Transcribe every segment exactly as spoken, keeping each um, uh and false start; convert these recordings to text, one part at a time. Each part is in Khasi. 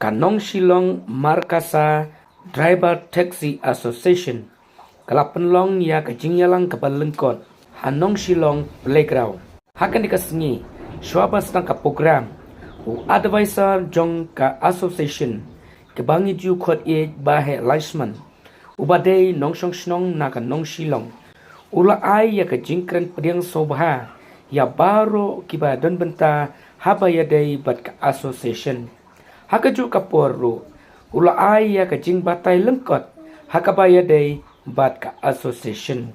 Ka Nong Shillong Markasa Driver Taxi Association ka la pynlong ïa ka jingïalang kaba lyngkot ha Nong Shillong Playground. Ha kane ka sngi, shuwa ban sdang ka program, u advisor jong ka association, kaba ngi ju khot ïa u Bah Heh Laishman, uba dei nongshong shnong na ka Nong Shillong, u la ai ïa ka jingkren pdiang sngewbha ïa baroh kiba don bynta haba ïadei bad ka association. Ha kajuh ka por ruh, u la ai ïa ka jingbatai lyngkot ha kaba ïadei bad ka association.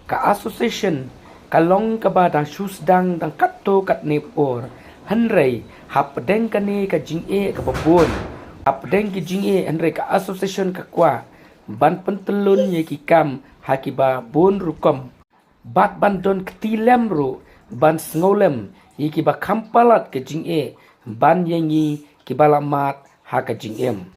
Ka association ka long kaba dang shu sdang dang katto katne por, hynrei hapdeng kane ka jingeh kaba bun, hapdeng ki jingeh, hynrei ka association ka kwah ban pyntlun ïa ki kam ha kiba bun rukom, bad ban don kti lem ruh ban sngewlem ïa kiba kham palat ka jingeh ban ïa ngi kiba la mad ha ka jingim.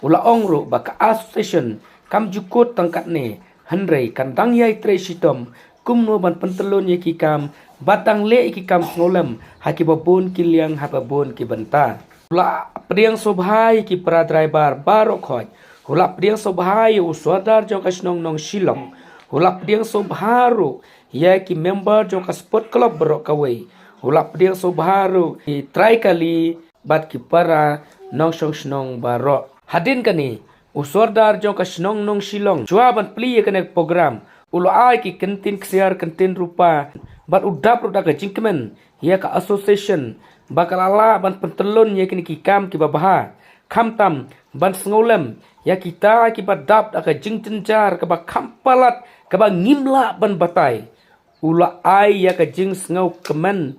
U la ong ruh ba ka association kam ju kut tang katne, hynrei kan dang ïai trei shitom kumno ban pyntlun ïa ki kam bad dang leh ïa ki kam sngewlem ha kiba bun ki liang, ha ba bun ki bynta. U la pdiang sngewbha ïa ki para driver baroh khoit. U la pdiang sngewbha ïa u sordar jong ka shnong Nong Shillong. U la pdiang sngewbha ruh ïa ki member jong ka sport club baroh kawei. U la pdiang sngewbha ruh ki trai kali bad ki para nongshong shnong baroh. Hadien kane, u sordar jong ka shnong Nong Shillong, shuwa ban plie ïa kane ka program, u la ai ki kyntien ksiar, kyntien rupa, bad u dap ruh da ka jingkmen ïa ka association ba ka la lah ban pyntlun ïa kine ki kam kiba bha, khamtam ban sngewlem ïa kita kiba dap da ka jingjynjar kaba kham palat, kaba ngim lah ban batai. U la ai ïa ka jingsngewkmen,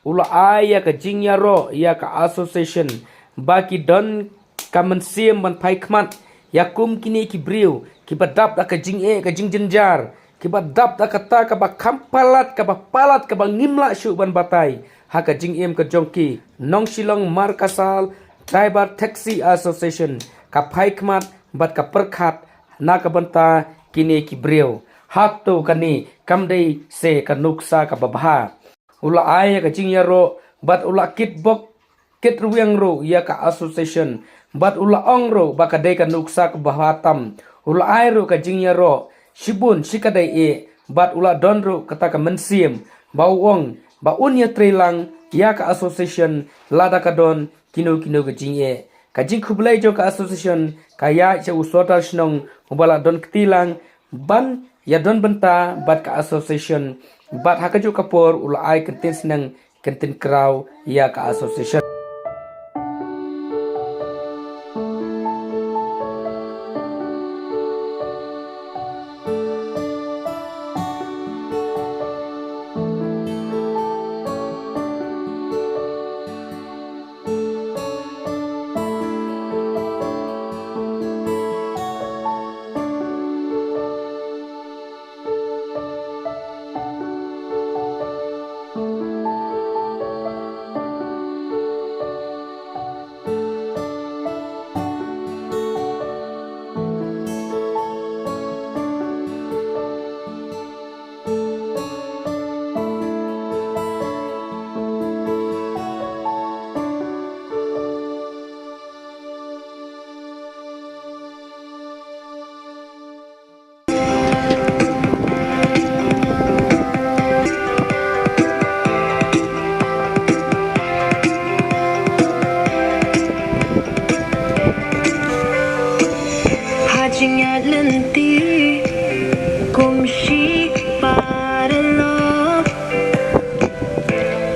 u la ai ïa ka jingïaroh ïa ka association ba ki don ka mynsiem ban phai khmat ïa kum kine ki briew kiba dap da ka jingeh, ka jingjynjar, kiba dap da kata kaba kham palat, kaba palat, kaba ngim lah shuh ban batai ha ka jingim ka jong ki. Nong Shillong Markasa Driver Taxi Association ka phai khmat bad ka pyrkhat na ka bynta kine ki briew. Hato kane kam dei se ka nuksa kaba bha? U la ai ïa ka jingïaroh bad u la kitbok kitrwiang ruh ïa ka association, bad u la ong ruh ba ka dei ka nuksa kaba bha tam. U la ai ruh ka jingïaroh shibun shikatdei eh, bad u la don ruh kata ka mynsiem ba u ong ba un ïatreilang ïa ka association lada ka don kino kino ka jingeh. Ka jingkhublei jong ka association ka ïaid sha u sordar shnong uba la don kti lang ban ïadon bynta bad ka association, bad ha kajuh ka por u la ai kyntien sneng, kyntien kraw ïa ka association. Ha jingïaid lynti kum shi paralok,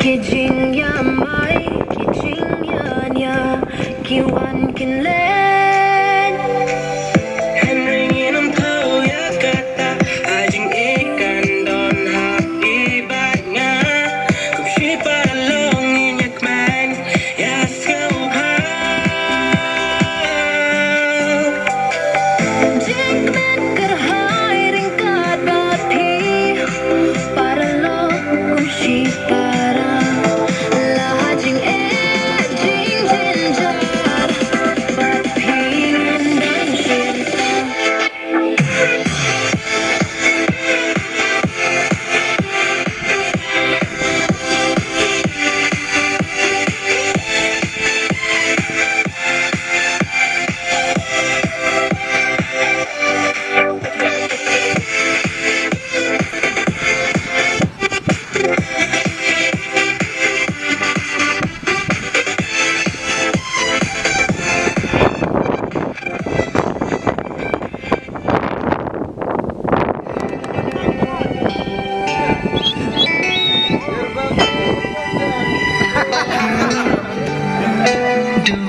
ki jingïamai, ki jingïania, ki wan kin leit. Hynrei ngin ym thaw ïa kata, ha jingïeit kan don ha phi bad nga. Kum shi paralok ngin ïa kmen ïa sngewbha. Jingkmen kyrhai ryngkat bad phi, paralok kum shi para. La ha jingeh jingjynjar bad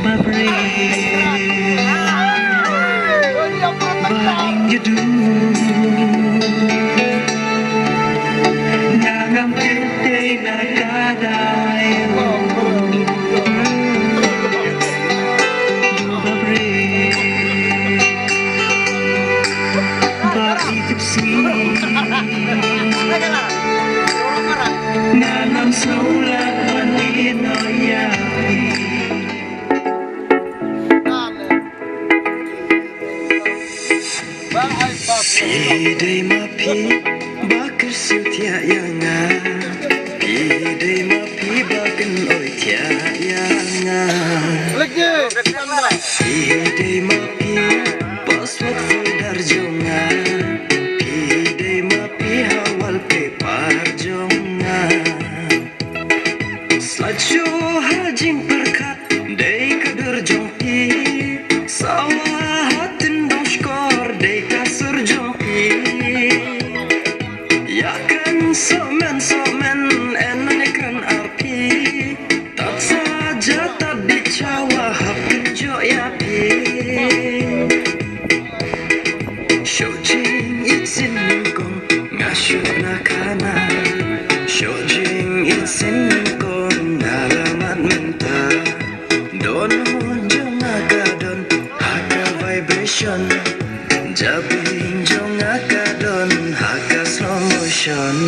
Ba ring jadu. Nga ngam kynthei na ka dai. Ba ring. Ba i tip sngi. Nga ngam sngewlad ban ïehnoh ïa phi. Phi dei ma phi ba kyrsiew thiah ïa nga. Phi dei ma phi ba kynoi thiah ïa nga. Phi dei ma phi password folder jong nga. Phi dei ma phi ha wallpaper jong nga. Slide show ha jingpyrkhat dei ka dur jong phi. Sawa ha tyndong shkor dei ka sur jong phi. Ïa kan somen somen en ne kren arti. Tat sa ja tat di chawa hap pynjot ïa phi. Shoh jingïeit sien nyngkong nga shoh na khana. Shoh jingïeit sien nyngkong nga la mad mynta. Don mo jong nga ka don ha ka vibration. Jabieng jong nga ka don ha ka slow motion.